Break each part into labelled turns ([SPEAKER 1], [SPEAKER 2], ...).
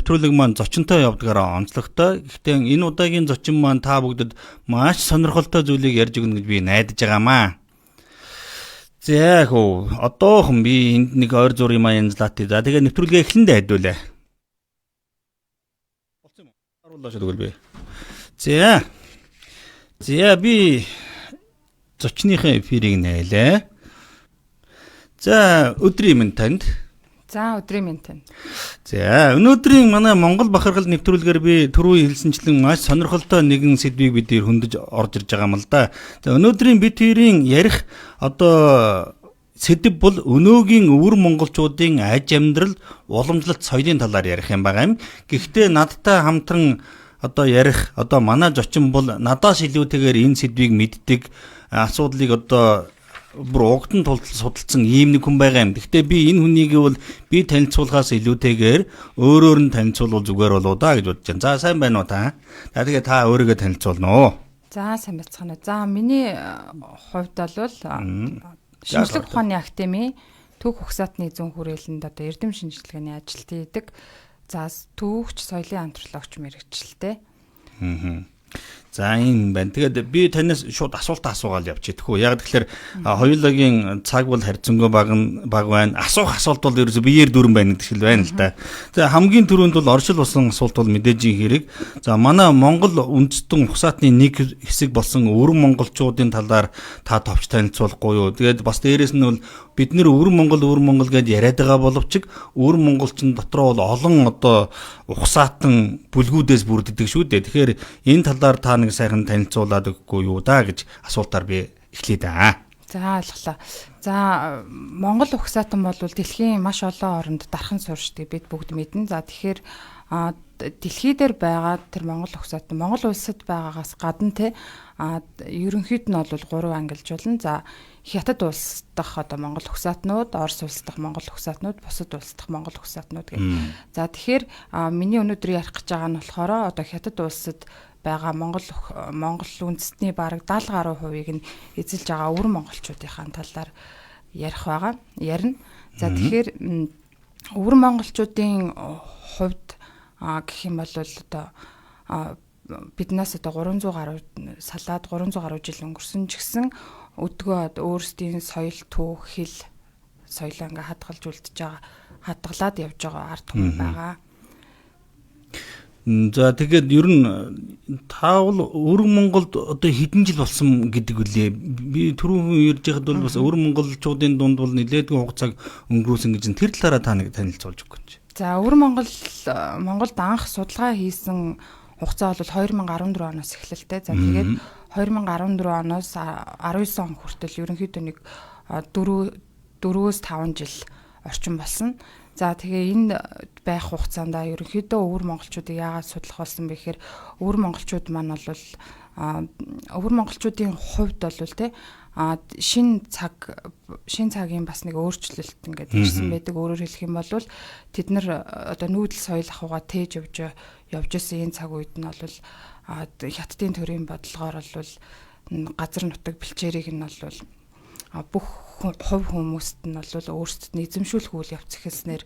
[SPEAKER 1] Нэвтрүүлэг маань зочинтой явдгаараа онцлогтой. Гэхдээ энэ удаагийн зочин маань та бүгдэд маш сонирхолтой зүйлийг ярьж өгнө гэж би найдаж байгаамаа. За хөө одоохон би энд нэг ойр зур юм янзлаатыг. За тэгээ нэвтрүүлгээ эхлэндээ хэдүүлээ. Болсон юм уу? Харууллаа шүү тэгвэл би. За. За би зочныхын эфирийг нээлээ. За өдрийн мэнд танд.
[SPEAKER 2] За өдрийн мэнд танд.
[SPEAKER 1] За өнөөдрийн манай Монгол бахархал нэвтрүүлгээр би түрүү хэлсэнчлэн маш сонирхолтой нэгэн сэдвийг бид хөндөж орж ирж байгаа юм л да. За өнөөдрийн бид хоёрын ярих одоо сэдэв бол өнөөгийн өвөр монголчуудын аж амьдрал, уламжлалт соёлын талаар ярих юм байгаа юм. Гэхдээ надтай хамтран одоо ярих одоо манай зочин бол надаас илүүтэйгээр энэ сэдвийг мэддэг, асуудлыг одоо бүр угтан тултал судалсан ийм нэг хүн байгаа юм. Гэхдээ би энэ хүнийг бол би танилцуулахаас илүүтэйгээр өөрөөр нь танилцуулбал зүгээр болоо да гэж бодож байна. За сайн байна уу та? За тэгээ та өөрийгөө танилцуулна уу?
[SPEAKER 2] За сайн байцгаана уу. За миний хувьд бол шинжлэх ухааны академи Түүх угсаатны зүүн хүрээлэнд одоо эрдэм шинжилгээний ажилт хийдэг. За түүхч, соёлын антропологч мэрэгчлээ.
[SPEAKER 1] За ийм байна. Тэгээд би танаас шууд асуулт асуугаал явчих тэхүү. Яг тэгэхээр хоёулагийн цаг бол харьцангуй бага байна. Асуух асуулт бол ерөөсө биеэр дүүрэн байна гэдэг шиг л байна л да. За хамгийн түрүүнд бол оршил болсон асуулт бол мэдээж хэрэг. За манай Монгол үндэстэн ухсаатны нэг хэсэг болсон өвөр монголчуудын талаар та товч танилцуулахгүй юу? Тэгээд бас дээрэс нь бол бид нэр өвөр Монгол гэж яриад байгаа боловч өвөр монголчин дотроо бол олон одоо ухсаатан бүлгүүдээс бүрддэг шүү дээ. Тэгэхээр энэ талаар та нэг сайхан танилцуулаад өгөхгүй юу да гэж асуултаар би эхлэе да.
[SPEAKER 2] За ойлголоо. За Монгол угсаатан бол дэлхийн маш олон оронд дархан сууршдаг бид бүгд мэднэ. За тэгэхээр дэлхий дээр байгаа тэр Монгол угсаатан Монгол улсад байгаагаас гадна те ерөнхийд нь бол 3 ангилж болно. За Хятад улс дахь одоо Монгол угсаатнууд, Орос улс дахь Монгол угсаатнууд, бусад улс дахь Монгол угсаатнууд гэх. За тэгэхээр миний өнөөдөр ярих гэж байгаа нь болохоор одоо Хятад улсад байгаа Монгол үндэстний бараг 70 гаруй хувийг нь эзэлж байгаа өвөр монголчуудынхаа талаар ярих байгаа. Ярина. За тэгэхээр өвөр монголчуудын хувьд гэх юм бол одоо биднээс одоо 300 гаруй салаад 300 гаруй жил өнгөрсөн ч гэсэн өдгөө өөрсдийн соёл, түүх, хэл соёлоо ингээ хадгалж үлдэж байгаа, хадгалаад явж байгаа ард түмэн байгаа.
[SPEAKER 1] За тэгээд ер нь та бол өвөр Монголд одоо хэдэн жил болсон гэдэг үлээ. Би түрүүн ярьж байхад бол бас өвөр монголчуудын дунд бол нэлээдгүй хугацааг өнгөрөөсөн гэж тэр талаараа та нэг танилцуулж өгөх гэж.
[SPEAKER 2] За өвөр Монголд анх судалгаа хийсэн хугацаа бол 2014 оноос эхлэлтэй. За тэгээд 2014 оноос 19 он хүртэл ерөнхийдөө нэг 4-5 жил орчим болсон. За тэгээ энэ байх хугацаанд ерөнхийдөө өвөр монголчуудыг яагаад судлах болсон бэ гэхээр өвөр монголчууд маань бол өвөр монголчуудын хувьд бол те шинэ цагийн бас нэг өөрчлөлт ингээд ирсэн байдаг. Өөрөөр хэлэх юм бол тэд нар одоо нүүдэл соёл ахуйгаа тээж явж исэн энэ цаг үед нь бол Хятадын төрийн бодлогоор бол газар нутаг бэлчээрийг нь бол бүх хувь хүмүүст нь бол өөрсдөд нь эзэмшүүлэх үйл явц эхэлснээр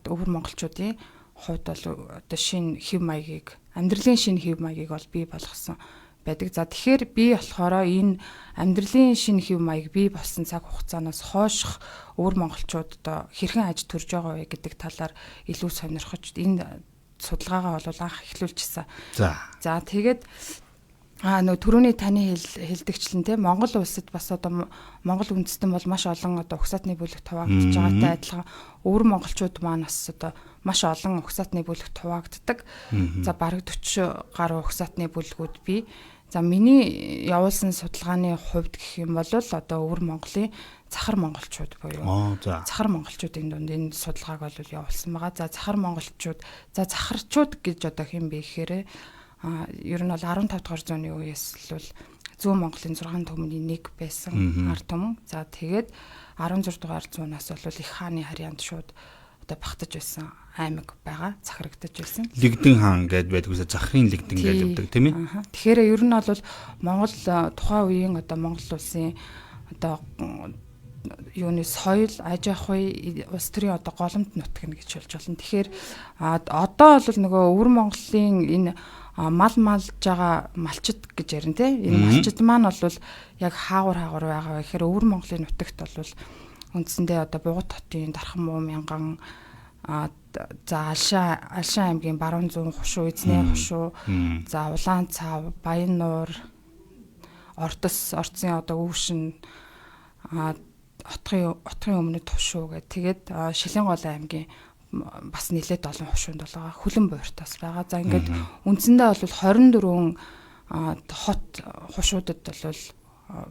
[SPEAKER 2] өвөр монголчуудын хувьд бол одоо шинэ хэв маягийг, амьдралын шинэ хэв маягийг бол бий болгосон байдаг. За тэгэхээр би болохоор энэ амьдралын шинэ хэв маяг бий болсон цаг хугацаанаас хойших өвөр монголчууд одоо хэрхэн аж төрж байгаа вэ гэдэг талаар илүү сонирхож энэ судалгаагаа бол анх эхлүүлчихсэн. За тэгээд нөө түрүүний таны хэлдэгчлэн те Монгол улсад бас одоо Монгол үндэстэн бол маш олон одоо угсаатны бүлэгт хуваагдж байгаатай адилхан өвөр монголчууд маань бас одоо маш олон угсаатны бүлэгт хуваагддаг. За бараг 40 гаруй угсаатны бүлгүүд бий. За миний явуулсан судалгааны хувьд гэх юм бол одоо өвөр Монголын цахар монголчууд буюу цахар монголчуудын дунд энэ судалгааг бол явуулсан байгаа. За цахар монголчууд, за цахарчууд гэж одоо хэн бэ гэхээр ер нь бол 15 дугаар зууны үеэс л бол Зүүн Монголын 6 түмний нэг байсан ард түмэн. За тэгээд 16 дугаар зуунаас бол их хааны харьяанд шууд одоо багтаж байсан аймаг байгаа, захирагдаж байсан.
[SPEAKER 1] Лэгдэн хаан гэдээ байдаг үсэ захрын лэгдэн гэж явдаг тийм ээ.
[SPEAKER 2] Тэгэхээр ер нь бол Монгол тухайн үеийн одоо Монгол улсын одоо юуны соёл, аж ахуй, улс төрийн одоо голомт нутаг нь гэж хэлж болно. Тэгэхээр одоо бол нөгөө өвөр Монголын энэ мал малж байгаа малчид гэж ярина те. Энэ малчид маань бол яг хаагур хаагур байгаа вэ гэхээр өвөр Монголын нутагт бол үндсэндээ одоо Бугат хотын Дархан муу мянган, за Алшаа аймгийн Баруун зүүн хушуу, Эзнээ хушуу, за Улаан цав, Баян нуур, Ордос, Ордсын одоо өвшин, отхын өмнөд хушуу гэх. Тэгээд Шилэн гол аймгийн бас нэлээд олон хушуунд бол байгаа. Хүлэн буурт бас байгаа. За ингээд үндсэндээ бол 24 хот хушуудад бол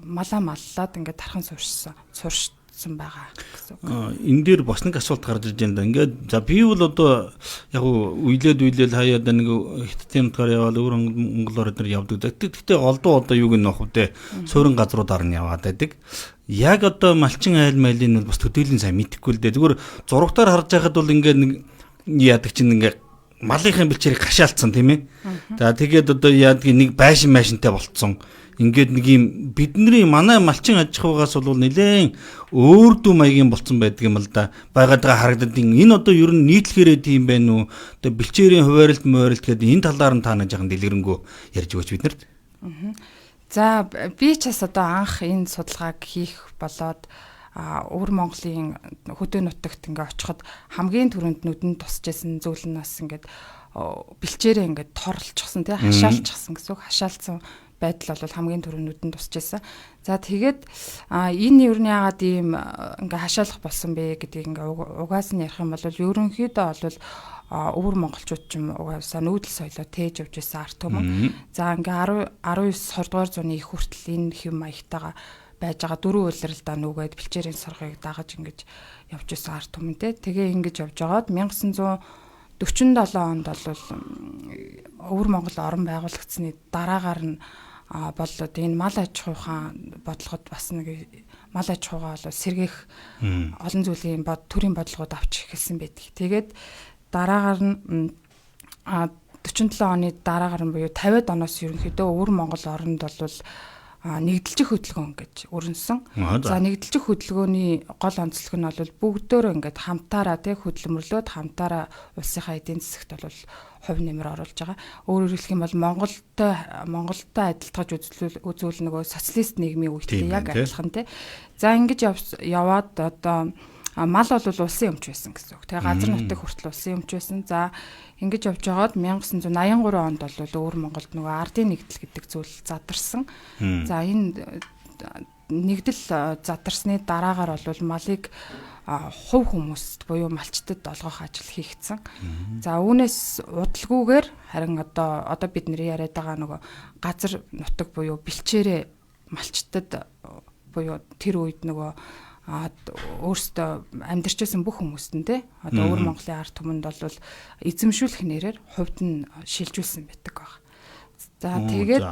[SPEAKER 2] малаа маллаад ингээд тархан суурьшсан байгаа гэсэн үг.
[SPEAKER 1] Энэ дээр бас нэг асуулт гарч ирж байна да. Ингээд за би бол одоо яг үйлээд хаяад нэг хятадын нутгаар яваал өвөр Монголоор эднэр явдаг. Гэхдээ голдуу одоо юуг нь нөх вэ? Суурин газруудаар нь яваад байдаг. Яг одоо малчин айл майлын бол бас төдийлөн сайн мэдэхгүй л дээ. Зүгээр зурагтаар харж байхад бол ингээд нэг яадаг чинь ингээд малынхын бэлчээрийг хашаалцсан тийм ээ. За тэгээд одоо яадгийг нэг байшин майшинтай болцсон. Ингээд нэг юм бидний манай малчин аж ахуйгаас бол нэлээд өөр дүү маягийн болцсон байдаг юм л да. Байгаад байгаа харагддаг. Энэ одоо ер нь нийтлэхээрээ тийм байна уу? Одоо бэлчээрийн хуваарлт мууралт гэдэг энэ талаар нь та нэг жаахан дэлгэрэнгүй ярьж өгөөч биднэрт.
[SPEAKER 2] За би ч бас одоо анх энэ судалгааг хийх болоод өвөр Монголын хөдөө нутагт ингээ очиход хамгийн түрүүнд нүдэнд тусч байсан зүйл нь бас ингээд бэлчээрээ ингээд торлцсон тий, хашаалчихсан гэсэн үг. Хашаалцсан байдал бол хамгийн түрүүнд нүдэнд тусч байсан. За тэгээд энэ ер нь яагаад ийм ингээ хашаалах болсон бэ гэдгийг ингээ угаас нь ярих юм бол ерөнхийдөө бол өвөр монголчууд ч юм угаасаа нүүдэл соёлоо тээж явж байсан ард түмэн. За ингээ 19 20 дугаар зууны их хүртэл энэ хэв маягтайгаа байж байгаа дөрвөн улиралдаа нүгээд бэлчээрийн соргыг дагаж ингэж явж байсан ард түмэнтэй. Тэгээ ингэж явж байгаад 1947 онд бол өвөр Монгол орон байгуулагдсны дараагаар нь бол энэ мал аж ахуйхаа бодлогод бас нэг мал аж ахуйгаа бол сэргээх олон зүйлийн төрийн бодлогод авч эхэлсэн байдаг. Тэгээд дараагаар нь 47 оны дараагаар нь буюу 50-ад оноос ерөнхийдөө өвөр Монгол оронд бол нэгдэлжих хөдөлгөөн гэж өрнөсөн. За нэгдэлжих хөдөлгөөний гол онцлог нь бол бүгдөө ингээд хамтаараа тэг хөдөлмөрлөөд хамтаараа улсынхаа эдийн засагт бол хувь нэмэр оруулж байгаа. Өөрөөр хэлэх юм бол Монголтой адилтгаж үзвэл нөгөө социалист нийгмийн үедээ яг адилхан тий. За ингэж яваад одоо мал бол улсын өмч байсан гэсэн үг. Тэгээ газар нутаг хүртэл улсын өмч байсан. За ингэж явж байгаад 1983 онд бол өвөр Монголд нөгөө ардын нэгдэл гэдэг зүйл задарсан. За энэ нэгдэл задарсны дараагаар бол малыг хувь хүмүүст буюу малчтад олгох ажил хийгдсэн. За үүнээс удалгүйгээр харин одоо бид нэр яриад байгаа нөгөө газар нутаг буюу бэлчээрээ малчтад буюу тэр үед нөгөө өөрсдөө амьдарч байсан бүх хүмүүст нь те одоо өвөр Монголын ард түмэнд бол эзэмшүүлэх нэрээр хувьд нь шилжүүлсэн байдаг баг. За тэгээд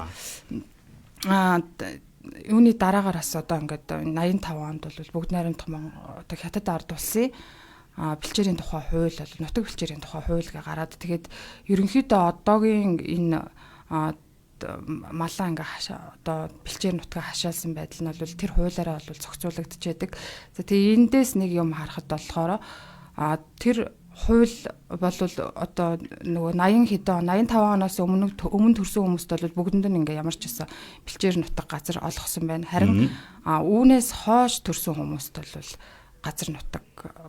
[SPEAKER 2] юуны дараагаар бас одоо ингээд 85 онд бол бүгд найрамдах одоо хятад ард улсын бэлчээрийн тухай хууль бол нутаг бэлчээрийн тухай хууль гэ гараад тэгээд ерөнхийдөө одоогийн энэ малаа ингээ одоо бэлчээр нутгаа хашаалсан байдал нь бол тэр хуулиараа бол зохицуулагдчихэдэг. За тэгээ эндээс нэг юм харахад болохоор тэр хууль бол одоо нөгөө 80 хэдэн 85 оноос өмнө төрсэн хүмүүст бол бүгдэнд нь ингээ ямар ч байсан бэлчээр нутаг газар олгосон байна. Харин үүнээс хойш төрсэн хүмүүст бол газар нутаг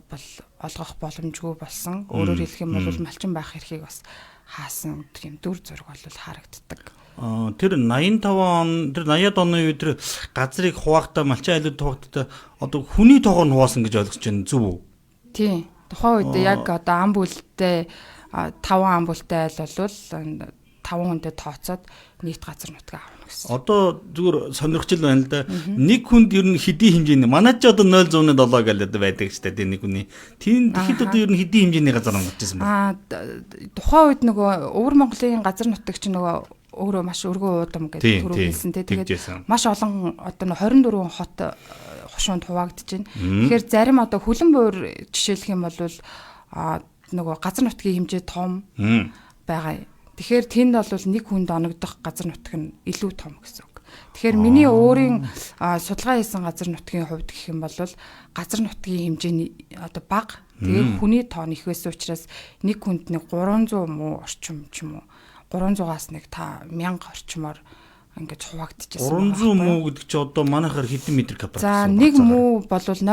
[SPEAKER 2] бол олгох боломжгүй болсон. Өөрөөр хэлэх юм бол малчин байх эрхийг бас хаасан тийм дүр зураг бол харагддаг.
[SPEAKER 1] Тэр 85 он тэр 80-ад оны үед тэр газрыг хуваахтаа малчин айлууд хуваахтаа одоо хүний тоогоор нь хуваасан гэж ойлгож байна, зөв үү?
[SPEAKER 2] Тийм. Тухайн үед яг одоо ам бүлтэй 5 ам бүлтэй айл бол 5 хүнтэй тооцоод нийт газар нутгаа авна гэсэн.
[SPEAKER 1] Одоо зүгээр сонирхчл байна л да. Нэг хүнд ер нь хэдийн хэмжээний манай ч одоо 0.7 гэлээд байдаг ч тийм нэг хүний. Тийм тэгэхэд одоо ер нь хэдийн хэмжээний газар онгоч ирсэн
[SPEAKER 2] байна. Тухайн үед нөгөө өвөр Монголын газар нутаг чинь нөгөө өөрөө маш өргөн уудам гэдэг түрүү хэлсэн те. Тэгээд маш олон одоо 24 хот хушуунд хуваагдаж байна. Тэгэхээр зарим одоо хүлэн буур жишээлх юм бол нөгөө газар нутгийн хэмжээ том байгаа. Тэгэхээр тэнд бол нэг хүнд оногдох газар нутаг нь илүү том гэсэн үг. Тэгэхээр миний өөрийн судалгаа хийсэн газар нутгийн хувьд гэх юм бол газар нутгийн хэмжээ нь одоо бага. Тэгээ хүний тоон их байсан учраас нэг хүнд нэг 300 муу орчим ч юм уу 300-аас нэг та 1000 орчмоор ингэж хуваагдчихсан.
[SPEAKER 1] 300 муу гэдэг чи одоо манайхаар хэдэн метр квадрат?
[SPEAKER 2] За нэг муу бол 0.6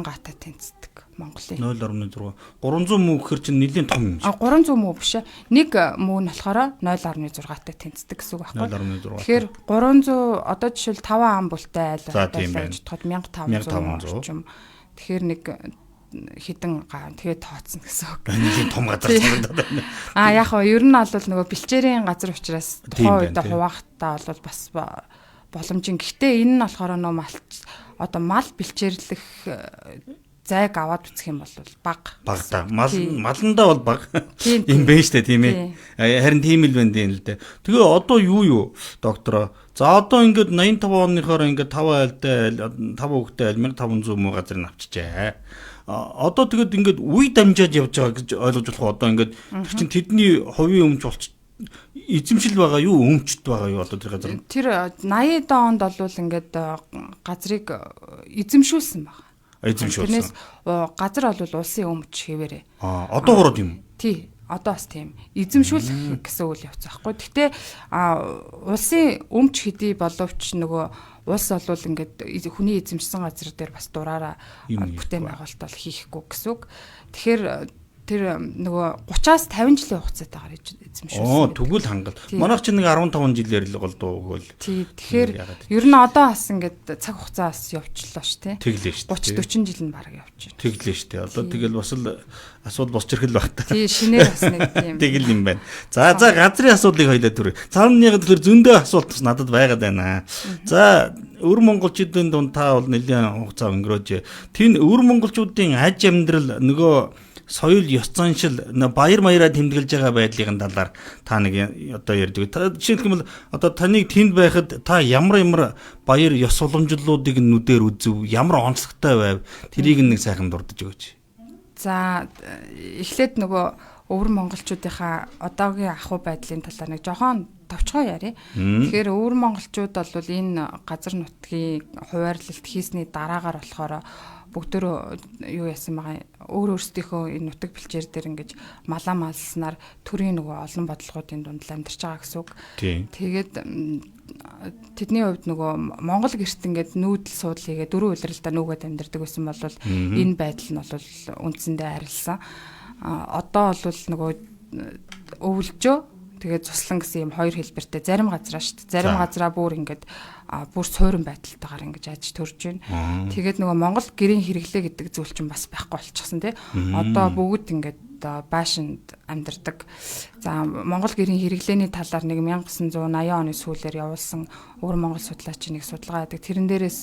[SPEAKER 2] гаатай тэнцдэг Монголын.
[SPEAKER 1] 0.6. 300 муу гэхэр чинь нэлийн том юм
[SPEAKER 2] шиг. А 300 муу биш ээ. Нэг муу нь болохоор 0.6-тай тэнцдэг гэсэн үг байхгүй.
[SPEAKER 1] 0.6.
[SPEAKER 2] Тэгэхээр 300 одоо жишээл 5 ам бүлтэй айл байлаа гэж бодоход 1500 орчим. Тэгэхээр нэг хідэн тэгээ тооцно гэсэн үг.
[SPEAKER 1] Нэлийн том газар санагдаад байна.
[SPEAKER 2] А яг хоо ер нь бол нөгөө бэлчээрийн газар учраас тухайн үед хуваахтаа бол бас боломжийн. Гэхдээ энэ нь болохоор нөө мал одоо мал бэлчээрлэх зайг аваад үзэх юм бол бага.
[SPEAKER 1] Бага та. Мал маландаа бол бага. Юм бэ штэ тийм ээ. Харин тийм л байна тийм л дээ. Тэгээ одоо юу доктороо. За одоо ингээд 85 оныхоор ингээд 5 айлтай 5 хүүхэдтэй айл 1500 муу газрыг авчижээ. Одоо тэгэд ингээд үе дамжаад явж байгаа гэж ойлгож болох уу? Одоо ингээд тэр чинь тэдний хувийн өмч болч эзэмшил байгаа юу, өмчт байгаа юу одоо тэр газар?
[SPEAKER 2] Тэр 80 онд бол ингээд газрыг эзэмшүүлсэн байгаа.
[SPEAKER 1] Эзэмшүүлсэн.
[SPEAKER 2] Тэрнээс газар бол улсын өмч хэвээрээ.
[SPEAKER 1] Аа, одоогоор тийм үү?
[SPEAKER 2] Тий. Одоо бас тийм. Эзэмшүүлэх гэсэн үйл явц байхгүй. Гэхдээ улсын өмч хэдий боловч нөгөө улс бол ингээд хүний эзэмшсэн газар дээр бас дураараа бүтээн байгуулалт бол хийхгүй гэсэн үг. Тэгэхээр тэр нөгөө 30-аас 50 жилийн хугацаатайгаар эзэмшүүлсэн.
[SPEAKER 1] Оо, тэгвэл хангалт. Манайх чинь нэг 15 жилээр л голдуу өгөөл.
[SPEAKER 2] Тий. Тэгэхээр ер нь одоо бас ингээд цаг хугацаа бас явчлаа ш тий.
[SPEAKER 1] Тэглээ ш.
[SPEAKER 2] 30 40 жил нь бараг явж байна.
[SPEAKER 1] Тэглээ ш тий. Одоо тэгэл бас л асуудал босч ирэх л байх та.
[SPEAKER 2] Тий, шинээр бас нэг тийм.
[SPEAKER 1] Тэгэл юм байна. За газрын асуудлыг хоёлаа түр. Цаана яг тэр зөндөө асуулт бас надад байгаад байна. За өвөр монголчуудын дунд та бол нэлээд хугацаа өнгөрөөж. Тэн өвөр монголчуудын аж амьдрал нөгөө соёл, ёс заншил, баяр маяраа тэмдэглэж байгаа байдлын талаар та нэг одоо ярьж өгөө. Жишээлх юм бол одоо таныг тэнд байхад та ямар ямар баяр ёс уламжлалуудыг нүдээр үзв, ямар онцлогтой байв, тэрийг нэг сайхан дурдж өгөөч.
[SPEAKER 2] За эхлээд нөгөө өвөр монголчуудынхаа одоогийн ахуй байдлын талаар нэг жохон товчхон ярив. Тэгэхээр өвөр монголчууд бол энэ газар нутгийн хуваарлалт хийсний дараагаар болохоор бүгдөө юу яасан байгаа өөр өөрсдийнхөө энэ нутаг бэлчээр дээр ингэж малаа малснаар төрийн нөгөө олон бодлогоодын дунд л амьдарч байгаа гэсэн үг. Тэгээд тэдний хувьд нөгөө Монгол гэрт ингээд нүүдэл суудал хийгээ дөрвөн улиралдаа нүгэд амьдардаг байсан бол энэ байдал нь бол үндсэндээ арилсан. Одоо бол нөгөө өвлжөө тэгээд цуслан гэсэн юм хоёр хэлбэртэй зарим газраа шүү дээ. Зарим газраа бүр ингээд бүр суурин байдалтайгаар ингэж аж төрж байна. Тэгээд нөгөө Монгол гэрийн хэрэглээ гэдэг зүйл чинь бас байхгүй болчихсон тий. Одоо бүгд ингээд байшинд амьдардаг. За Монгол гэрийн хэрэглээний талаар нэг 1980 оны сүүлээр явуулсан өвөр монгол судлаачийн нэг судалгаа байдаг. Тэрэн дээрээс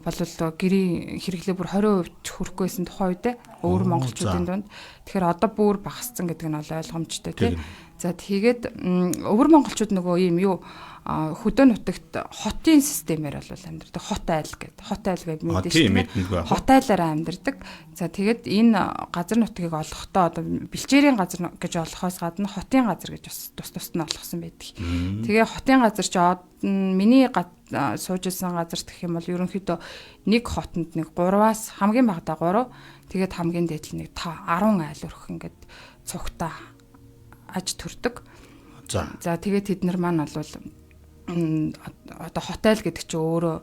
[SPEAKER 2] бол гэрийн хэрэглээ бүр 20% хүрэхгүйсэн тухайн үед өвөр монголчуудын дунд. Тэгэхээр одоо бүр багассан гэдэг нь бол ойлгомжтой тий. За тэгээд өвөр монголчууд нөгөө ийм юу хөдөө нутагт хотын системээр бол амьдардаг. Хот айл гэдэг. Хот айл гэдэг мэдэн шүү дээ. Хот айлаараа амьдардаг. За тэгээд энэ газар нутгийг олохдоо одоо бэлчээрийн газар гэж олохоос гадна хотын газар гэж бас тус тусд нь олгосон байдаг. Тэгээ хотын газар чи миний сууж исэн газар гэх юм бол ерөнхийдөө нэг хотонд нэг 3-аас хамгийн багадаа 3 тэгээд хамгийн дээд л нэг 10 айл өрөх ингээд цугтаа аж төрдөг. За тэгээд тэд нар маань бол одоо хотел гэдэг чинь өөрөө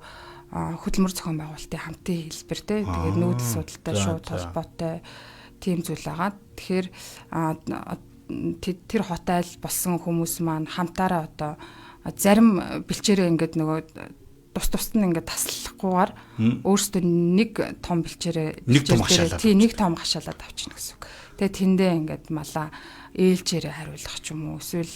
[SPEAKER 2] хөдөлмөр зохион байгуулалтын хамтын хэлбэр те. Тэгээд нүүдэл судалтай шууд холбоотой тийм зүйл байгаа. Тэгэхээр тэр хотел болсон хүмүүс маань хамтаараа одоо зарим бэлчээрээ ингээд нөгөө тус тусд нь ингээд таслахгүйгээр өөрсдөө нэг том бэлчээрээ тий нэг том гашаалаад авчина гэсэн үг. Тэгээ тэндээ ингээд малаа ээлжээрээ хариулах ч юм уу эсвэл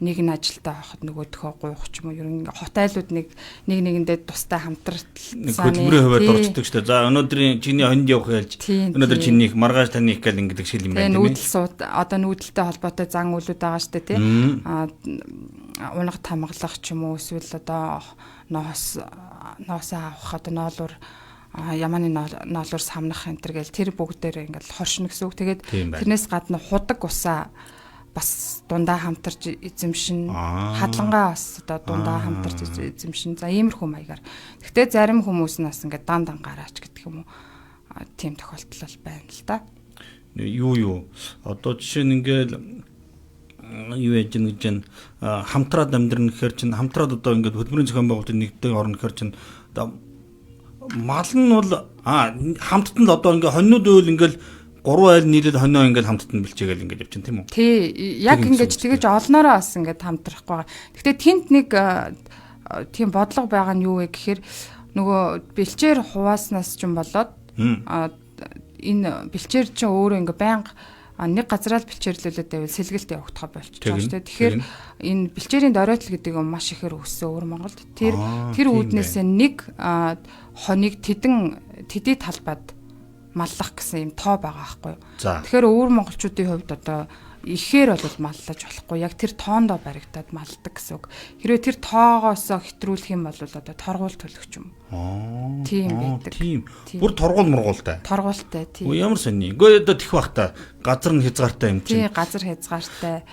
[SPEAKER 2] нэг нь ажилдаа авахд нөгөөдхөө гуйх ч юм уу ер нь хотелууд нэг нэгэндээ тустай хамтралсан
[SPEAKER 1] хөдөлмөрийн хувиар дурддаг шүү дээ. За өнөөдрийн чиний хонд явах ялж өнөөдөр чинийх маргааш таных гэл ингээд шиг юм байна тийм ээ.
[SPEAKER 2] Нүүдэл сууд одоо нүүдэлтэй холбоотой зан үйлүүд байгаа шүү дээ тий. А унаг тамгалах ч юм уу эсвэл одоо ноос ноосоо авах одоо ноолуур ямааны ноолуур самнах энэ төр гэл тэр бүгдээр ингээд хоршино гэсэн үг. Тэгээд тэрнээс гадна худаг усаа бас дундаа хамтарч эзэмшин, хадлангаа бас одоо дундаа хамтарч эзэмшин. За иймэрхүү маягаар. Гэхдээ зарим хүмүүс нь бас ингээд дан дан гараач гэдэг юм уу. Тийм тохиолдол бол байна л да.
[SPEAKER 1] Юу. Одоо жишээ нь ингээд юу яаж гэн гэж хамтраад амьдрна гэхээр чинь хамтраад одоо ингээд хөдөлмөрийн зохион байгуулалтын нэгдээ орно гэхээр чинь одоо мал нь бол хамтд нь одоо ингээд хоньнууд үйл ингээд 3 айл нийлээд хонио ингээд хамтд нь бэлчээгээл ингээд явчихна тийм үү?
[SPEAKER 2] Тий, яг ингээд тэгэж олноороо бас ингээд хамтрахгүй байгаа. Гэхдээ тэнд нэг тийм бодлого байгаа нь юу вэ гэхээр нөгөө бэлчээр хувааснаас ч юм болоод энэ бэлчээр чинь өөрөө ингээд байнга нэг газараа л бэлчээрлүүлээд байвал сэлгэлт явагдах болчихж байгаа шүү дээ. Тэгэхээр энэ бэлчээрийн доройтол гэдэг юм маш ихээр өссөн өвөр Монголд. Тэр үүднээсээ нэг хоныг тэдий талбайд маллах гэсэн юм тоо байгаа байхгүй юу. Тэгэхээр өвөр монголчуудын хувьд одоо ихээр бол маллаж болохгүй. Яг тэр тоондоо баригдаад малдаг гэсэн үг. Хэрвээ тэр тоогоосоо хэтрүүлэх юм бол одоо торгуул төлөх юм. Тийм байдаг.
[SPEAKER 1] Тийм. Бүр торгуул мургуултай.
[SPEAKER 2] Торгуултай, тийм.
[SPEAKER 1] Ямар сони. Үгүй одоо тэх бах та. Газар нь хязгаартай юм чинь.
[SPEAKER 2] Тийм, газар хязгаартай.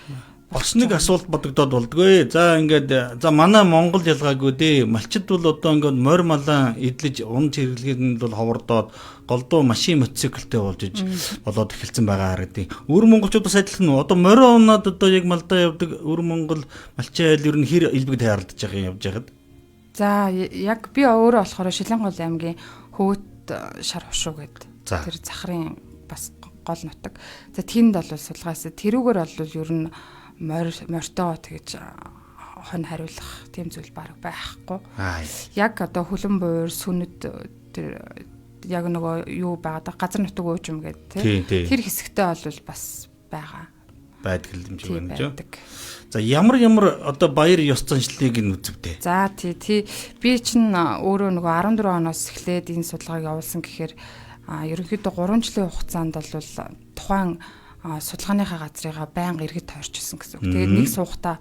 [SPEAKER 1] Бас нэг асуулт бодогдоод болдгоо. За ингээд за манай Монгол ялгаагүй дээ. Малчид бол одоо ингээд морь малан эдлэж унж хэрэглэхэд нь бол ховордоод голдуу машин мотоциклтэй болж иж болоод эхэлсэн байгаа харагдیں۔ Өвөр монголчууд бас адилхан уу? Одоо морио унаад одоо яг малдаа явдаг өвөр монгол малчин айл ер нь хэр элбэг тайралдаж байгаа юм явж байхад?
[SPEAKER 2] За яг би өөрөө болохоор Шилэн гол аймгийн Хөвөт шар хушуу гэдэг тэр захрын бас гол нутаг. За тэнд бол судалгаасаа тэрүүгээр бол ер нь морьтойгоо тэгэж хонь хариулах тийм зүйл баг байхгүй. Яг одоо хүлэн буур сүнэд тэр яг нөгөө юу байгаа да газар нутаг ууж юм гэдэг
[SPEAKER 1] тий.
[SPEAKER 2] Тэр хэсэгтээ бол бас байгаа.
[SPEAKER 1] Байдаг юм шиг байна ч. За ямар одоо баяр ёс заншлыг нь үзэвдээ.
[SPEAKER 2] За тий би чинь өөрөө нөгөө 14 оноос эхлээд энэ судалгааг явуулсан гэхээр ерөнхийдөө 3 жилийн хугацаанд бол тухайн судалгааныхаа газрыгаа байнга иргэд тойрч исэн гэсэн үг. Тэгээд нэг суухдаа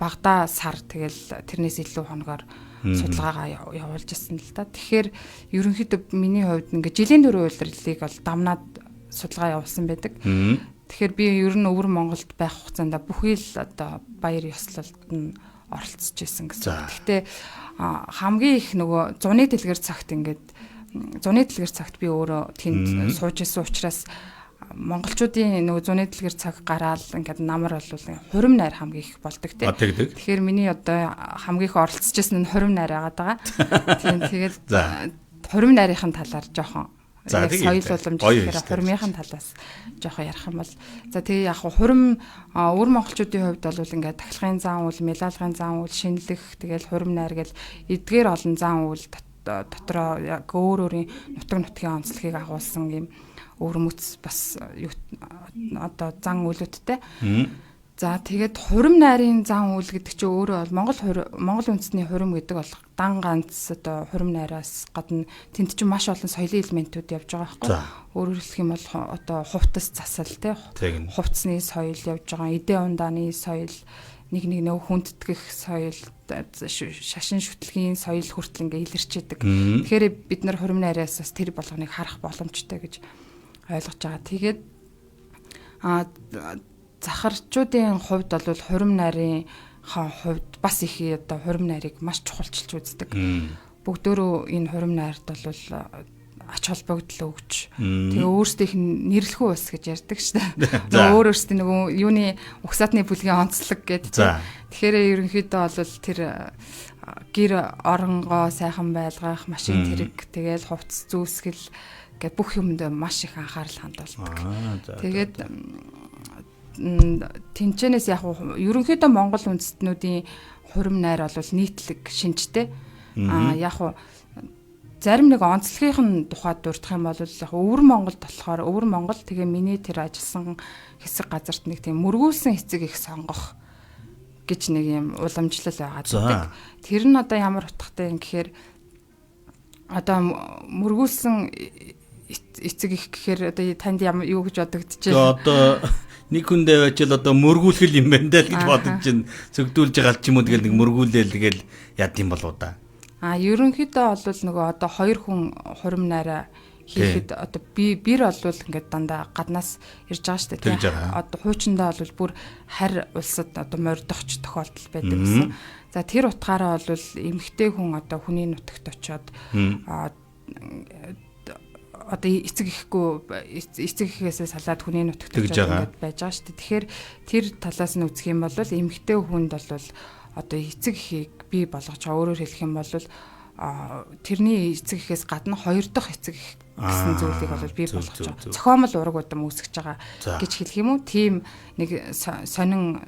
[SPEAKER 2] багадаа сар тэгэл тэрнээс илүү хоногоор судалгаагаа явуулж исэн л да. Тэгэхээр ерөнхийдөө миний хувьд ингээ жилийн дөрвөн улирлыг бол дамнаад судалгаа явуулсан байдаг. Тэгэхээр би ер нь өвөр Монголд байх хугацаанд бүхий л одоо баяр ёслолд нь оролцож исэн гэсэн. Гэхдээ хамгийн их нөгөө зуны дэлгэр цагт ингээд зуны дэлгэр цагт би өөрөө тэнд сууж исэн учраас монголчуудын нөгөө зуны дэлгэр цаг гараал ингээд намар бол хурим найр хамгийн их болдог тий. Тэгэхээр миний одоо хамгийн их оролцож исэн нь хурим найр байгаад байгаа. Тийм тэгээд хурим найрын талаар жоохон яг соёл уламж гэхээр хурмынхын талаас жоохон ярих юм бол за тэгээ яг хурим өвөр монголчуудын хувьд бол ингээд тахилгын зан үйл, мелалгын зан үйл, шинэлэх тэгэл хурим найр гэл эдгээр олон зан үйл дотроо яг өөр өөрийн нутаг нутгийн онцлогийг агуулсан юм өвөрмөц бас одоо зан үйлүүдтэй. За тэгээд хурим найрын зан үйл гэдэг чинь өөрөө бол Монгол үндэсний хурим гэдэг бол дан ганц одоо хурим найраас гадна тэнд чинь маш олон соёлын элементүүд явж байгаа байхгүй. Өөрөөр хэлэх юм бол одоо хувцас засал тий. Хувцсны соёл явж байгаа, эдээ ундааны соёл, нэг нэг нөгөө хүндэтгэх соёл, шашин шүтлгийн соёл хүртэл ингээ илэрчээдэг. Тэгэхээр бид нар хурим найраас бас тэр болгоныг харах боломжтой гэж ойлгож байгаа. Тэгээд захарчуудын хувьд бол хурим найрын хувьд бас их одоо хурим найрыг маш чухалчилж үздэг. Бүгдөө энэ хурим найрт бол ач холбогдол өгч тэгээ өөрсдийнх нь нэрлэхүү ус гэж ярьдаг шүү дээ. Нөгөө өөр өөрсдийн нөгөө юуны угсаатны бүлгийн онцлог гэдэг. Тэгэхээр ерөнхийдөө бол тэр гэр оронгоо сайхан байлгах, машин тэрэг, тэгэл хувцас зүүсгэл гэх бүх юмд маш их анхаарал хандуулдаг. Тэгээд тэнчэнээс яг ерөнхийдөө Монгол үндэстнүүдийн хурим найр бол нийтлэг шинжтэй. Яг зарим нэг онцлогийнх нь тухайд дурдах юм бол яг өвөр Монголд болохоор өвөр Монгол тэгээ миний тэр ажилласан хэсэг газарт нэг тийм мөргүүлсэн эцэг их сонгох гэж нэг юм уламжлал байгаа гэдэг. Тэр нь одоо ямар утгатай юм гэхээр одоо мөргүүлсэн эцэг их гэхээр одоо танд ямар юу гэж бодогдож байна?
[SPEAKER 1] Одоо нэг хүндээ байчил одоо мөргүүлэх юм байна даа л гэж бодож чинь цөгдүүлж байгаа ч юм уу тэгэл нэг мөргүүлээл тэгэл яд юм болоо да.
[SPEAKER 2] А ерөнхийдөө бол нөгөө одоо хоёр хүн хурим найраа хийхэд одоо би бэр болвол ингээд дандаа гаднаас ирж байгаа шүү дээ. Одоо хуучиндаа бол бүр харь улсад одоо мордохч тохиолдол байдаг гэсэн. За тэр утгаараа бол эмэгтэй хүн одоо хүний нутагт очиод одоо эцэг ихгүй эцэг эхээсээ салаад хүний нутагт очиод ингээд байж байгаа шүү дээ. Тэгэхээр тэр талаас нь үзэх юм бол эмэгтэй хүнд бол одоо эцэг эхийг бий болгож байгаа. Өөрөөр хэлэх юм бол тэрний эцэг эхээс гадна хоёр дахь эцэг эх гэсэн зүйлийг бол бий болгож байгаа. Зохиомл ураг удам үүсгэж байгаа гэж хэлэх юм уу? Тийм нэг сонин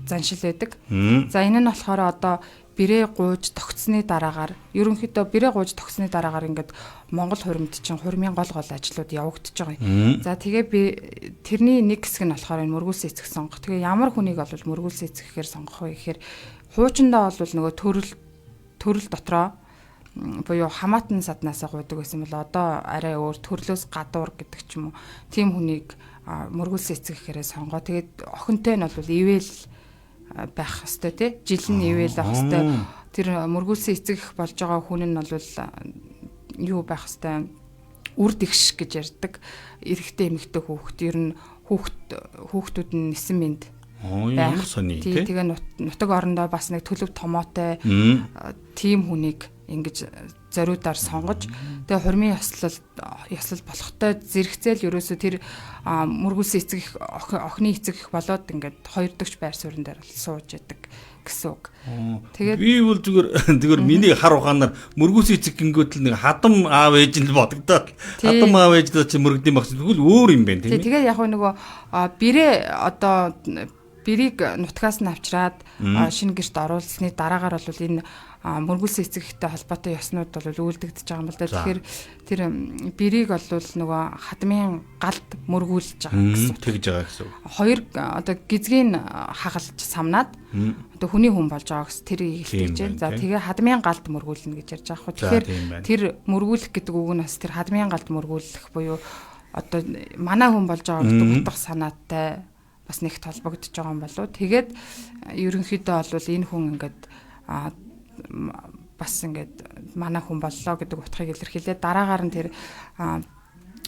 [SPEAKER 2] заншил байдаг. За энэ нь болохоор одоо бэрээ гууж тогтсны дараагаар ерөнхийдөө бэрээ гууж тогтсны дараагаар ингээд Монгол хуримд чинь хурмын гол гол ажлууд явагдаж байгаа юм. За тэгээ би тэрний нэг хэсэг нь болохоор энэ мөргүүлсэн эцэг сонгох. Тэгээ ямар хүнийг бол мөргүүлсэн эцэг гэхээр сонгох вэ гэхээр хуучиндаа бол нөгөө төрөл дотроо буюу хамаатан саднаасаа гуйдаг байсан бол одоо арай өөр төрлөөс гадуур гэдэг ч юм уу. Тийм хүнийг мөргүүлсэн эцэг гэхээрээ сонгоо. Тэгээд охинтой нь бол ивэл байх хэвээр тий. Жил нь ивэл байх хэвээр. Тэр мөргүүлсэн эцэг их болж байгаа хүн нь бол юу байх хэвээр үр дэгш гэж ярьдаг. Эрэгтэй эмэгтэй хүүхэд ер нь хүүхдүүд нь нисэн мэд
[SPEAKER 1] ямар сони
[SPEAKER 2] тий. Тэгээ нутаг орондоо бас нэг төлөв томоотой тийм хүнийг ингэж зориудаар сонгож тэгээ хурмын ёслол болохтой зэрэгцээл ерөөсөө тэр мөргүүлсэн эцэг их охины эцэг их болоод ингээд хоёр дахь байр суурин дээр сууж яадаг гэсэн үг.
[SPEAKER 1] Тэгээд би бол зүгээр миний хар ухаанаар мөргүүлсэн эцэг гингүүд л нэг хадам аав ээж нь бодогдоод хадам аав ээж л чи мөрөгдөм багс тэгвэл өөр юм байна тийм ээ.
[SPEAKER 2] Тэгээд яг нөгөө бэрээ одоо бэрийг нутгаас нь авчираад шинэ гэрт оруулсны дараагаар бол энэ мөргүүлсэн эцэг ихтэй холбоотой ёснууд бол үйлдэгдэж байгаа юм л да. Тэгэхээр тэр бэрийг бол нөгөө хадмын галд мөргүүлж байгаа
[SPEAKER 1] гэсэн. Тэгж байгаа гэсэн.
[SPEAKER 2] Хоёр одоо гизгийг хагалж самнаад одоо хүний хүн болж байгаа гэсэн тэрийг хэлж байна. За тэгээ хадмын галд мөргүүлнэ гэж ярьж байгаа хөө. Тэгэхээр тэр мөргүүлэх гэдэг үг нь бас тэр хадмын галд мөргүүлэх буюу одоо манай хүн болж байгаа гэдэг утга санаатай бас нэгт холбогдож байгаа юм болов. Тэгээд ерөнхийдөө бол энэ хүн ингээд бас ингээд манай хүн боллоо гэдэг утгыг илэрхийлээ. Дараагаар нь тэр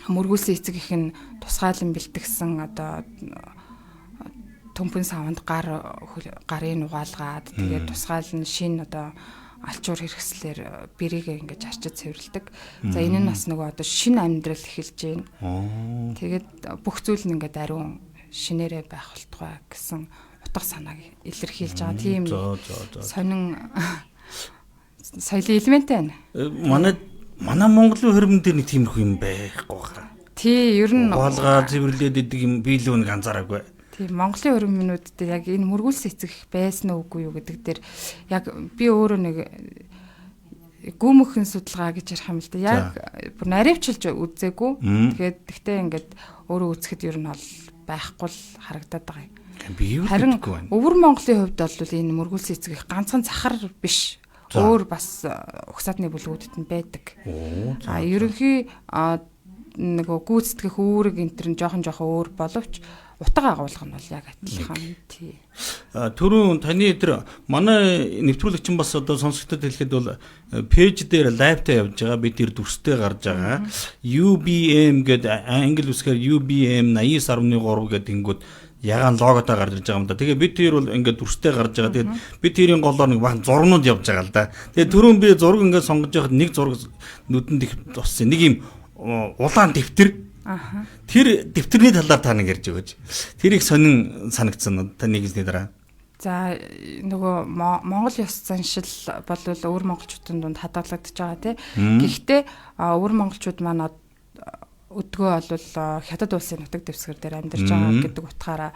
[SPEAKER 2] мөргүүлсэн эцэг их нь тусгаалan бэлтгэсэн одоо төмпөн саванд гарын угаалгаад тэгээд тусгаалan шин одоо алчуур хэрэгслэр бэрийгээ ингэж арчиж цэвэрлэдэг. За энэ нь бас нөгөө одоо шин амьдрал эхэлж байна. Тэгээд бүх зүйл нь ингээд ариун шинээрээ байх болтугай гэсэн утга санааг илэрхийлж байгаа тийм сонин соёлын элементтэй байна.
[SPEAKER 1] Манай Монголын хөрөмн дээр нэг тиймэрхүү юм байхгүй хаа.
[SPEAKER 2] Тий, ер нь
[SPEAKER 1] угаалгаа цэвэрлээд идэг юм би л нэг анзаараагүй.
[SPEAKER 2] Тий, Монголын хөрөмнүүд дээр яг энэ мөргүүлсэн эцэг байсан уугүй юу гэдэг дээр яг би өөрөө нэг гүмхэн судалгаа гэж ярих юм л да. Яг бүр наривчилж үзээгүй. Тэгээд тэгтээ ингээд өөрөө үзэхэд ер нь бол байхгүй л харагдаад байгаа юм.
[SPEAKER 1] Би юу гэхгүй байна.
[SPEAKER 2] Өвөр Монголын хувьд бол энэ мөргүүлсэн эцэг их ганцхан захар биш. Өөр бас угсаатны бүлгүүдэд нь байдаг. А ерөнхий нөгөө гүйцэтгэх үүрэг энэ төр нь жоохон өөр боловч утга агуулга нь бол яг адилхан. Тий.
[SPEAKER 1] Түрүүн таны тэр манай нэвтрүүлэгч бас одоо сонсогчдод хэлэхэд бол пэйж дээр лайвтай явж байгаа. Бид тэр дүрстэй гарч байгаа. UBM гэдэг англи үсгээр UBM 89.3 гэдэг тэнгүүд ягаан логотой гарч ирж байгаа юм да. Тэгээ бид тэр бол ингээд дүрстэй гарч байгаа. Тэгээд бид тэрийн голоор нэг бахан зургнууд явж байгаа л да. Тэгээ түрүүн би зураг ингээд сонгож байхад нэг зураг нүдэнд их туссан. Нэг юм улаан дэвтэр.
[SPEAKER 2] Аха.
[SPEAKER 1] Тэр дэвтэрний талаар та нэг ярьж өгөөч. Тэр их сонин санагдсан таны гэсний дараа.
[SPEAKER 2] За нөгөө Монгол ёс заншил бол өвөр монголчуудын дунд хадгалагдаж байгаа тий. Гэхдээ өвөр монголчууд маань өдгөө бол Хятад улсын нутаг дэвсгэр дээр амьдарч байгаа гэдэг утгаараа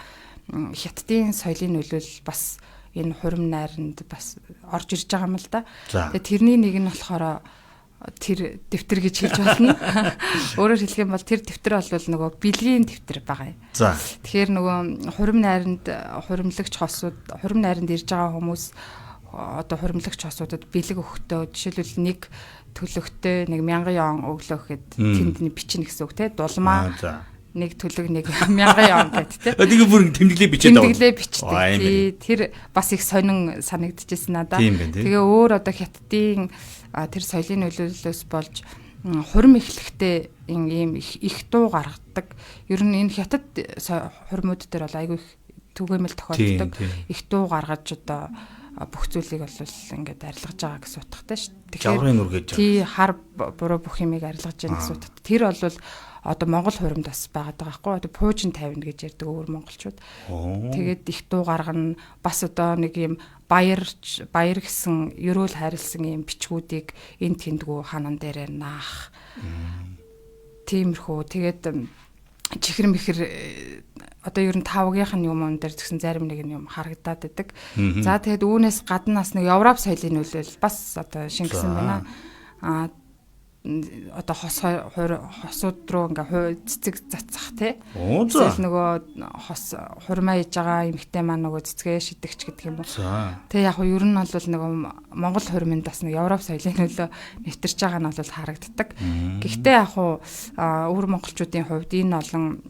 [SPEAKER 2] Хятадын соёлын нөлөөлөл бас энэ хурим найранд бас орж ирж байгаа юм л да. Тэгээ тэрний нэг нь болохоор тэр дэвтэр гэж хэлж болно. Өөрөөр хэлэх юм бол тэр дэвтэр бол нөгөө бэлгийн дэвтэр байгаа юм.
[SPEAKER 1] За.
[SPEAKER 2] Тэгэхээр нөгөө хурим найранд хуримлагч хосууд, хурим найранд ирж байгаа хүмүүс одоо хуримлагч хосуудад бэлэг өгөхдөө жишээлбэл нэг төлөгтэй нэг 1000 яон өглөө гэхэд тэнд нь бичнэ гэсэн үг те. Дулмаа нэг төлөг нэг 1000 яон гэт те.
[SPEAKER 1] Тэгээ бүр тэмдэглээ бичээд
[SPEAKER 2] байгаа. Тэмдэглээ бичдэг. Тэр бас их сонин санагдчихсэн надаа. Тэгээ өөр одоо Хятадын тэр соёлын нөлөөллөөс болж хурим эхлэхдээ ийм их дуу гаргадаг. Ер нь энэ хятад хуримууд дээр бол айгүй их түгээмэл тохиолддог. Их дуу гаргаж одоо бүх зүйлийг бол ингээд арилгаж байгаа гэсэн утгатай шүү
[SPEAKER 1] дээ. Тэгэхээр жаврын нүр гэж.
[SPEAKER 2] Тий, хар буруу бүх юмыг арилгаж байгаа гэсэн утгатай. Тэр бол одоо Монгол хуримд бас байгаад байгаа байхгүй. Одоо пуужин тавина гэж ярьдаг өвөр монголчууд. Тэгээд их дуу гаргана. Бас одоо нэг юм баяр гэсэн ерөөл хайрлсан юм бичгүүдийг энэ тэндгүү ханан дээрээ наах. Тиймэрхүү. Тэгээд чихэр мэхэр одоо ер нь тавгийнх нь юм дээр згсэн зарим нэг юм харагдаад идэг. За тэгээд үүнээс гадна бас нэг Европ соёлын нөлөөлөл бас одоо шингэсэн байна. Одоо хос хосууд руу ингээ цэцэг цацах тий. Эсвэл нөгөө хос хурмаа хийж байгаа эмэгтэй маань нөгөө цэцгээ шидэгч гэдэг юм уу. Тэг яг нь ер нь бол нөгөө Монгол хурмынд бас нэг Европ соёлын нөлөө нэвтэрч байгаа нь бол харагддаг. Гэхдээ яг өвөр монголчуудын хувьд энэ олон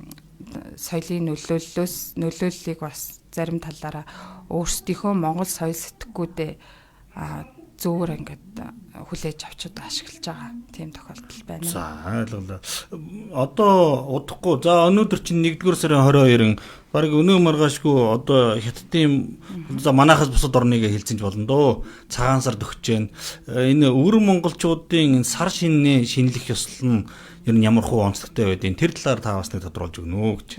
[SPEAKER 2] соёлын нөлөөллийг бас зарим талаараа өөрсдийнхөө монгол соёл сэтгэхгүйдээ зөөр ингээд хүлээж авч одоо ашиглаж байгаа тийм тохиолдол байна.
[SPEAKER 1] За ойлголоо. Одоо удахгүй. За өнөөдөр чинь 1-р сарын 22-ын бараг өнөө маргаашгүй одоо хятадын за манайхаас бусад орныг хэлсэн ч болно дөө. Цагаан сар төгсөж байна. Энэ өвөр монголчуудын энэ сар шинэ шинэлэх ёслол нь ер нь ямар хуу онцлогтой байдیں۔ Тэр талаар та бас нэг тодруулж өгнө үү гэж.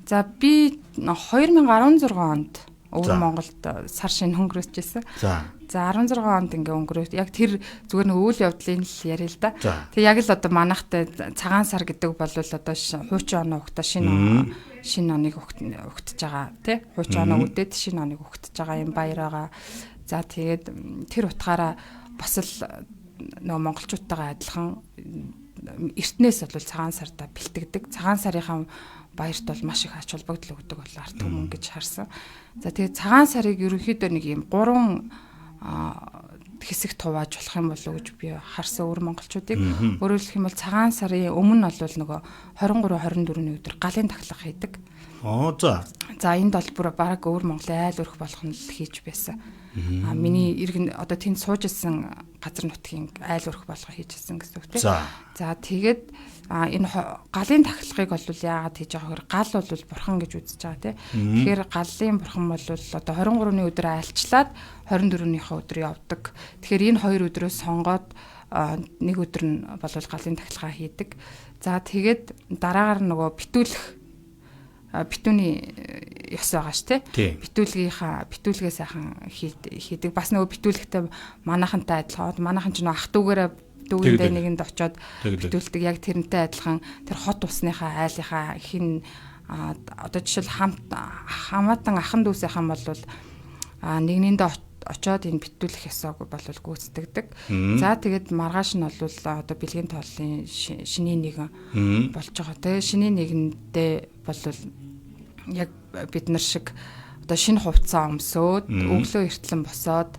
[SPEAKER 2] За би 2016 онд өвөр Монголд сар шинэ өнгөрөөчсэн. За 16 онд ингээ өнгөрөөт. Яг тэр зүгээр нэг үйл явдлын л яриа л да. Тэг яг л одоо манайхтай цагаан сар гэдэг бол одоо хуучин оноо угтаа шинэ оныг угтж байгаа тий. Хуучин оноо үдээд шинэ оныг угтж байгаа юм баяр байгаа. За тэгээд тэр утгаараа бас л нөгөө монголчуудтайгаа адилхан эртнээс бол цагаан сарда бэлтгэдэг. Цагаан сарынхаа баярт бол маш их ач холбогдол өгдөг бол ард түмэн гэж харсан. За тэгээд цагаан сарыг ерөнхийдөө нэг юм гурван хэсэгт хувааж болох юм болов уу гэж би харсан өвөр монголчуудыг. Өөрөөр хэлэх юм бол цагаан сарын өмнө нь бол нөгөө 23 24-ний өдөр галын тахлага хийдэг.
[SPEAKER 1] За.
[SPEAKER 2] За энд бол бүр бараг өвөр Монголын айл өрх болох нь л хийж байсан. Миний иргэн одоо тэнд сууж исэн газар нутгийн айл өрх болго хийж исэн гэсэн үг тийм. За тэгээд энэ галын тахилгыг бол яагаад хийж байгаа гэхээр гал бол бурхан гэж үзэж байгаа тийм. Тэгэхээр галын бурхан бол одоо 23-ны өдөр айлчлаад 24-ийнхөө өдөр явдаг. Тэгэхээр энэ хоёр өдрөө сонгоод нэг өдөр нь бол галын тахилгаа хийдэг. За тэгээд дараагаар нь нөгөө битүүлэх битүүний ёс байгаа ш тэ. Битүүлгээ сайхан хийдэг. Бас нөгөө битүүлэхдээ манайхантай адилхан. Манайхан ч нөгөө ах дүүгээрээ дүүгэндээ нэгэнд очиод битүүлдэг. Яг тэрнтэй адилхан тэр хот усныхаа айлынхаа хин одоо жишээл хамаатан ахан дүүсийнхэн бол нэгнэндээ очиод энэ битүүлэх ёсоог бол гүйцэтгэдэг. За тэгээд маргааш нь бол одоо бэлгийн тооллын шинийн нэгэн болж байгаа. Тэгээ шинийн нэгэндээ бол яг бид нар шиг одоо шинэ хувцас өмсөөд өглөө эртлэн босоод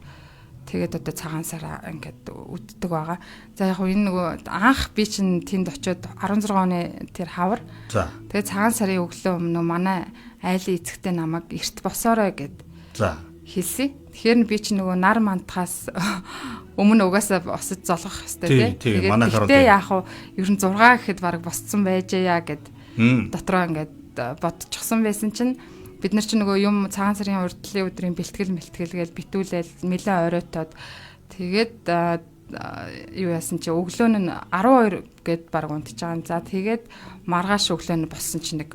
[SPEAKER 2] тэгээд одоо цагаан сараа ингээд үддэг байгаа. За яг энэ нөгөө анх би чинь тэнд очиод 16 оны тэр хавар. Тэгээд цагаан сарын өглөө өмнө манай айлын эцэгтэй намайг эрт босоорой гэд.
[SPEAKER 1] За.
[SPEAKER 2] Хэлсэн. Тэгэхээр би чинь нөгөө нар мантахаас өмнө угаасаа босож золгох хэвээр тий. Тэгээд яг хуу ер нь 6 гэхэд бараг босцсон байжээ яа гэд дотроо ингээд бодчихсон байсан чинь бид нар чинь нөгөө юм цагаан сарын урдлын өдрийн бэлтгэл мэлтгэлгээл битүүлээл нэлээд оройтоод тэгээд юу яасан чи өглөө нь 12 гэд бараг унтж байгаа. За тэгээд маргааш өглөө нь болсон чинь нэг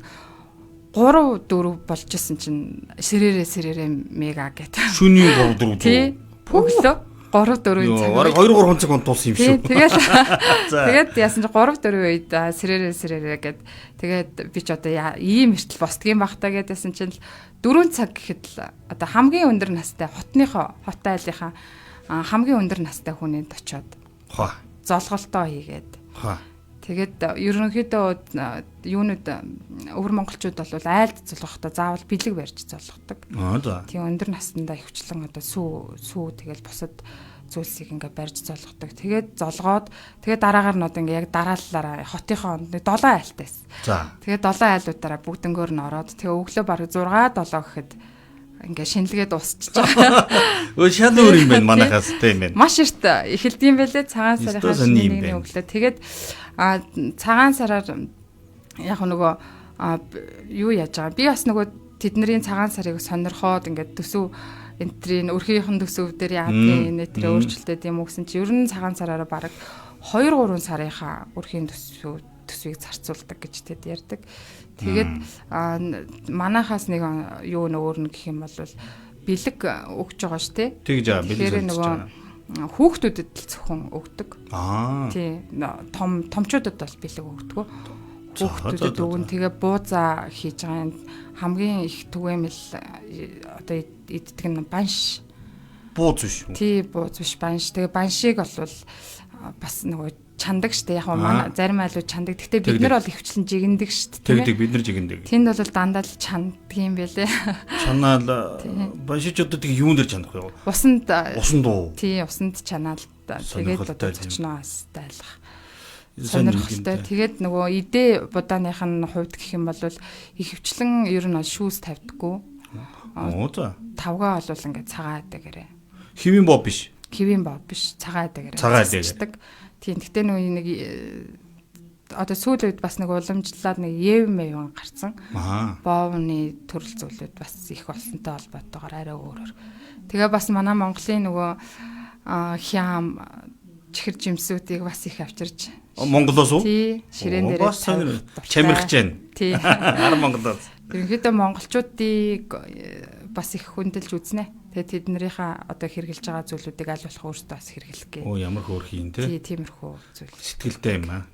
[SPEAKER 2] 3 4 болж исэн чинь сэрээрээ мега гэт.
[SPEAKER 1] Шөнийн 3 4.
[SPEAKER 2] Тий. Өглөө 3 4
[SPEAKER 1] цаг. Бараг 2 3 цаг унтуулсан юм шүү.
[SPEAKER 2] Тэгэл тэгээд яасан чи 3 4 үед сэрээрээ гэд. Тэгээд би ч одоо ийм эртэл босдгийн байх та гэд яасан чинь 4 цаг гэхэд л одоо хамгийн өндөр настай хотныхоо хот айлынхаа хамгийн өндөр настай хүнийд очиод золголтоо хийгээд. Тэгээд ерөнхийдөө юунууд өвөр монголчууд бол айлд золгохдоо заавал бэлэг барьж золгодог. Тийм өндөр наснда ихвчлэн одоо сүү тэгэл бусад зүйлсийг ингээ барьж золгодог. Тэгээд золгоод тэгээд дараагаар нь одоо ингээ яг дарааллаараа хотынхоо онд 7 айлтайс. Тэгээд 7 айлуудаараа бүгднгөөр нь ороод тэгээ өглөө бараг 6 7 гэхэд ингээ шинэлгээ дуусчихж байгаа.
[SPEAKER 1] Өө шал өөр юм байна манайхаас тийм байна.
[SPEAKER 2] Маш эрт эхэлдэг юм байлээ цагаан сарын шинэ нэгний өглөө. Тэгээд цагаан сараар яг нөгөө юу яаж байгаа. Би бас нөгөө тэдний цагаан сарыг сонирхоод ингээд төсөв энтрийн өрхийнхэн төсөв дээр яадгийн нэтэр өөрчлөлтөд юм уу гэсэн чи ер нь цагаан сараараа бараг 2-3 сарынхаа өрхийн төсвийг зарцуулдаг гэж тэд ярьдаг. Тэгээд манайхаас нэг юу нөөр нь гэх юм бол бэлэг өгч байгаа шүү дээ.
[SPEAKER 1] Тэгж аа бэлэг нөгөө
[SPEAKER 2] хүүхдүүдэд л зөвхөн өгдөг. Тий. Том томчуудад бол бэлэг өгдөг. Хүүхдүүдэд өгнө. Тэгээ буузаа хийж байгаа юм хамгийн их түгээмэл одоо иддэг нь банш.
[SPEAKER 1] Бууз биш үү?
[SPEAKER 2] Тий, бууз биш банш. Тэгээ баншийг бол бас нөгөө чандаг штэ. Яг манай зарим айлууд чандаг. Гэхдээ бид нар бол ихвчлэн жигэндэг штэ.
[SPEAKER 1] Тэгдэг бид нар жигэндэг.
[SPEAKER 2] Тэнд бол дандаа л чанддаг юм байлээ.
[SPEAKER 1] Чанаал баншичуудад тэг юун дээр чанах вэ?
[SPEAKER 2] Усанд.
[SPEAKER 1] Усанд уу?
[SPEAKER 2] Тий, усанд чанаал. Тэгээд одоо зочноо дайлах. Сонирхолтой. Тэгээд нөгөө идэ будааных нь хувьд гэх юм бол ихэвчлэн ер нь шүүс тавьдаггүй.
[SPEAKER 1] Оо за.
[SPEAKER 2] Тавгаа бол ингээд цагаан айдагаарэ.
[SPEAKER 1] Хэвийн боо биш.
[SPEAKER 2] Хэвийн боо биш, цагаан айдагаарэ.
[SPEAKER 1] Цагаан айдаг.
[SPEAKER 2] Тийм. Гэтэ нөгөө нэг одоо сүүлийн үед бас нэг уламжлалаад нэг ев мэвэн гарцсан. Боовны төрөл зүйлүүд бас их болсонтой холбоотойгоор арай өөрөөр. Тэгээ бас манай Монголын нөгөө хям чихэр жимсүүдийг бас их авчирч
[SPEAKER 1] Монголоос уу?
[SPEAKER 2] Тий, ширээн дээрээ
[SPEAKER 1] чамирч байна.
[SPEAKER 2] Тий.
[SPEAKER 1] Ар Монголоос.
[SPEAKER 2] Ерөнхийдөө монголчуудыг бас их хүндэлж үзнэ. Тэгээ тэднэрийнхээ одоо хэрэгжилж байгаа зүйлүүдийг аль болох өөрсдөө бас хэрэглэх гээ.
[SPEAKER 1] Оо ямар хөөрхий юм те.
[SPEAKER 2] Тий, тиймэрхүү зүйл.
[SPEAKER 1] Сэтгэлтэй юм аа.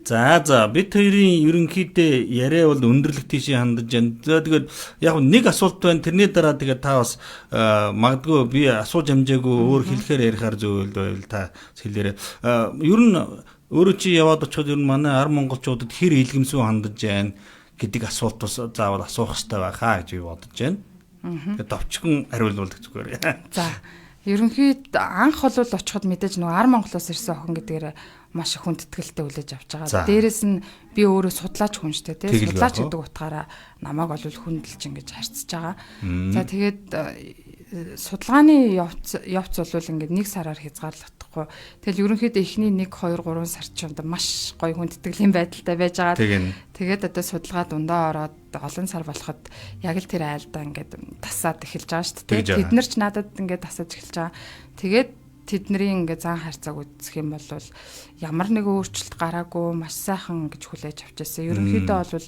[SPEAKER 1] За за бид хоёрын ерөнхийдөө яриа бол өндөрлөх тийшээ хандаж байна. За тэгээд яг нэг асуулт байна. Тэрний дараа тэгээд та бас магадгүй би асууж амжаагүй өөр хэлэхээр ярихаар зүйл байвал та хэлээрэй. Ер нь өөрөө чи яваад очиход ер нь манай ар монголчуудад хэр илгэмсүү хандаж байна гэдэг асуулт бас заавал асуух хэрэгтэй байхаа гэж би бодож байна. Тэгээд товчхон хариулвал зүгээр.
[SPEAKER 2] За ерөнхийд анх бол очиход мэдээж нөгөө ар Монголоос ирсэн охин гэдгээр маш их хүндэтгэлтэй хүлээж авч байгаа. Дээрээс нь би өөрөө судлаач хүн шүү дээ, тий. Судлаач гэдэг утгаараа намайг бол хүндэлж ингэж харьцаж байгаа. За тэгээд судалгааны явц бол ингээд нэг сараар хязгаарлагдахгүй. Тэгэл ерөнхийдөө эхний 1 2 3 сар ч юм маш гоё хүндэтгэлийн байдалтай байж байгаа. Тэгээд одоо судалгаа дундаа ороод олон сар болоход яг л тэр айлдаа ингээд тасаад эхэлж байгаа шүү дээ. Тэд нар ч надад ингээд тасаж эхэлж байгаа. Тэгээд тэдний ингээд зан харьцааг үзэх юм бол ямар нэгэн өөрчлөлт гараагүй маш сайхан гэж хүлээж авч байсан. Ерөнхийдөө бол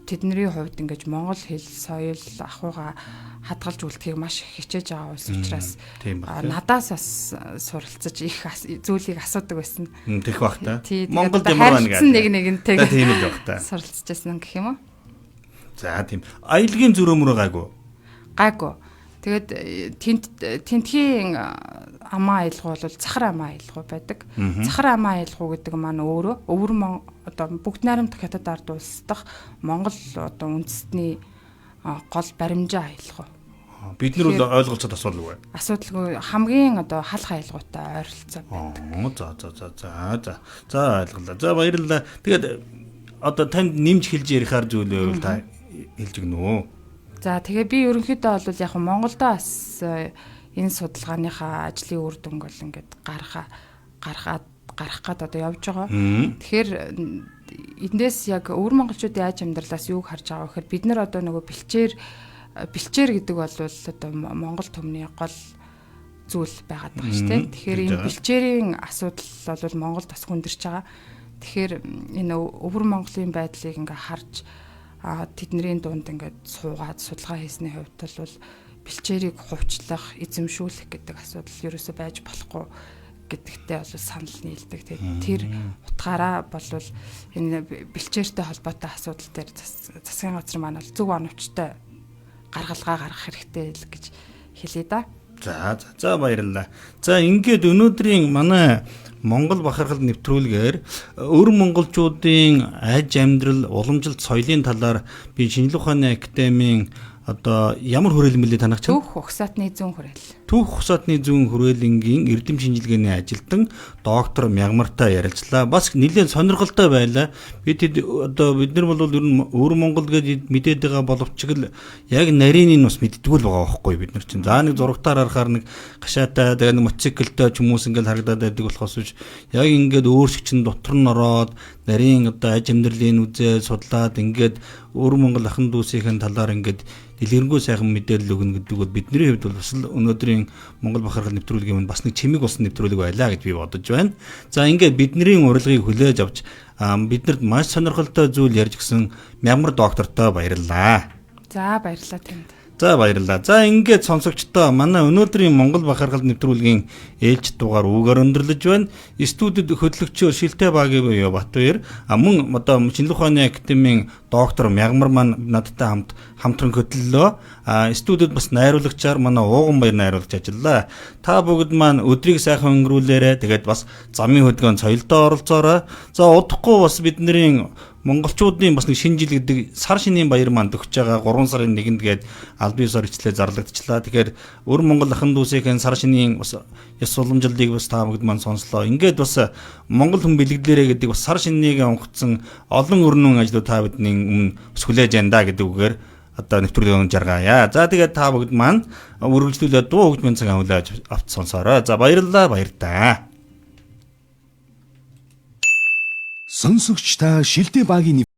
[SPEAKER 2] тэдний хувьд ингээд Монгол хэл, соёл, ахуйгаа хадгалж үлдэхийг маш их хичээж байгаа улс учраас надаас бас суралцаж их зүйлийг асуудаг байсан.
[SPEAKER 1] Тэгэх бах та.
[SPEAKER 2] Монголд ямар байна гэдэг нэг нэгэнтэй
[SPEAKER 1] тийм л бах та.
[SPEAKER 2] Суралцж байсан гэх юм уу?
[SPEAKER 1] За тийм. Аялгийн зөрөөмөрөө гайгүй.
[SPEAKER 2] Гайгүй. Тэгээд тентхийн амаа аялгау бол цахар амаа аялгау байдаг. Цахар амаа аялгау гэдэг маань өөрөө өвөр одоо бүгд найрамдах хятад ард улс дахь Монгол одоо үндэстний гол баримжаа аялгау.
[SPEAKER 1] Бид нар бол ойлголцоод асуудалгүй.
[SPEAKER 2] Асуудалгүй хамгийн одоо халах аялгаутай ойролцоо
[SPEAKER 1] байдаг. За за за за за. За ойлголоо. За баярлалаа. Тэгээд одоо танд нэмж хэлж ярихаар зүйл байвал та хэлж өгнө үү?
[SPEAKER 2] За тэгээ би ерөнхийдөө бол яг Монголдо бас энэ судалгааныхаа ажлын үр дүнг бол ингээд гаргах гад одоо явж байгаа. Тэгэхээр эндээс яг өвөр монголчуудын аж амьдралаас юуг харж байгаа вэ гэхээр бид нар одоо нөгөө бэлчээр гэдэг бол одоо Монгол түмний гол зүйл байгаад байгаа шүү дээ. Тэгэхээр энэ бэлчээрийн асуудал бол Монголд бас хүндэрч байгаа. Тэгэхээр энэ өвөр Монголын байдлыг ингээ харж тэдний дунд ингээд суугаад судалгаа хийсний хувьд бол бэлчээрийг хувьчлах, эзэмшүүлэх гэдэг асуудал ерөөсөө байж болохгүй гэдэгтээ бол санал нийлдэг. Тэгээд тэр утгаараа бол энэ бэлчээртэй холбоотой асуудал дээр засгийн газар маань бол зөв оновчтой гаргалгаа гаргах хэрэгтэй л гэж хэлье да.
[SPEAKER 1] За за баярлалаа. За ингээд өнөөдрийн манай Монгол бахархал нэвтрүүлгээр өр монголчуудын аж амьдрал, уламжлалт соёлын талаар би Шинжлэх ухааны академийн одоо ямар хүрээлэн бэлээ танах чинь?
[SPEAKER 2] Түүх угсаатны зүүн хүрээл.
[SPEAKER 1] Түүх хусаатны зүүн хүрээлэнгийн эрдэм шинжилгээний ажилтан доктор Мягмартай ярилцлаа. Бас нэлээд сонирхолтой байлаа. Бид одоо бид нар бол ер нь өвөр Монгол гэж мэдээд байгаа боловч л яг нарийн нь бас мэддэггүй л байгаа байхгүй бид нар чинь. За нэг зурагтаар харахаар нэг гашаатай тэгээ нэг мотоциклтэй ч хүмүүс ингээл харагдаад байдаг болохоос биш яг ингээд өөр шиг чинь дотор нь ороод нарийн одоо аж амьдралын үзээ судлаад ингээд өвөр Монгол ахын дүүсийн талаар ингээд дэлгэрэнгүй сайхан мэдээлэл өгнө гэдэг бол бидний хувьд бол бас л өнөөдрийн Монгол бахархал нэвтрүүлгийн өмнө бас нэг чимэг болсон нэвтрүүлэг байлаа гэж би бодож байна. За ингээд бидний урилгыг хүлээж авч биднэрт маш сонирхолтой зүйл ярьж гисэн Мягмар доктортой баярлалаа.
[SPEAKER 2] За баярлалаа танд.
[SPEAKER 1] За баярлалаа. За ингээд сонсогчдоо манай өнөөдрийн Монгол бахархал нэвтрүүлгийн ээлж дугаар үүгээр өндөрлөж байна. Студид хөтлөгчөөр Шилтэй багийн буюу Батбаяр мөн одоо Шинжлэх ухааны академийн доктор Мягмар маань надтай хамт хамтран хөтлөлөө. Студид бас найруулагчаар манай Ууган баяр найруулагч ажиллаа. Та бүгд маань өдрийг сайхан өнгөрүүлээрэ. Тэгээд бас замын хөдөлгөөнд соёлдоо оролцоорой. За удахгүй бас бидний монголчуудын бас нэг шинэ жил гэдэг сар шинийн баяр маань төгсөж байгаа 3 сарын 1-нд гээд аль бие ёсоор ичлээ зарлагдчихлаа. Тэгэхээр өр Монгол ахын дүүсийн сар шинийн бас ёс уламжлалыг бас та бүгд маань сонслоо. Ингээд бас монгол хүн бэлэгдлээрэ гэдэг бас сар шинийг онгоцсон олон өрнөн ажлууд та бидний өмнө бас хүлээж байна да гэдэг үгээр одоо нэвтрүүлэг жаргаая. За тэгээд та бүгд маань үргэлжлүүлээд дуу хөгжмийн цаг хүлээж авч сонсоорой. За баярлалаа, баяртай.
[SPEAKER 3] Сонсогч та Шилтэй багийн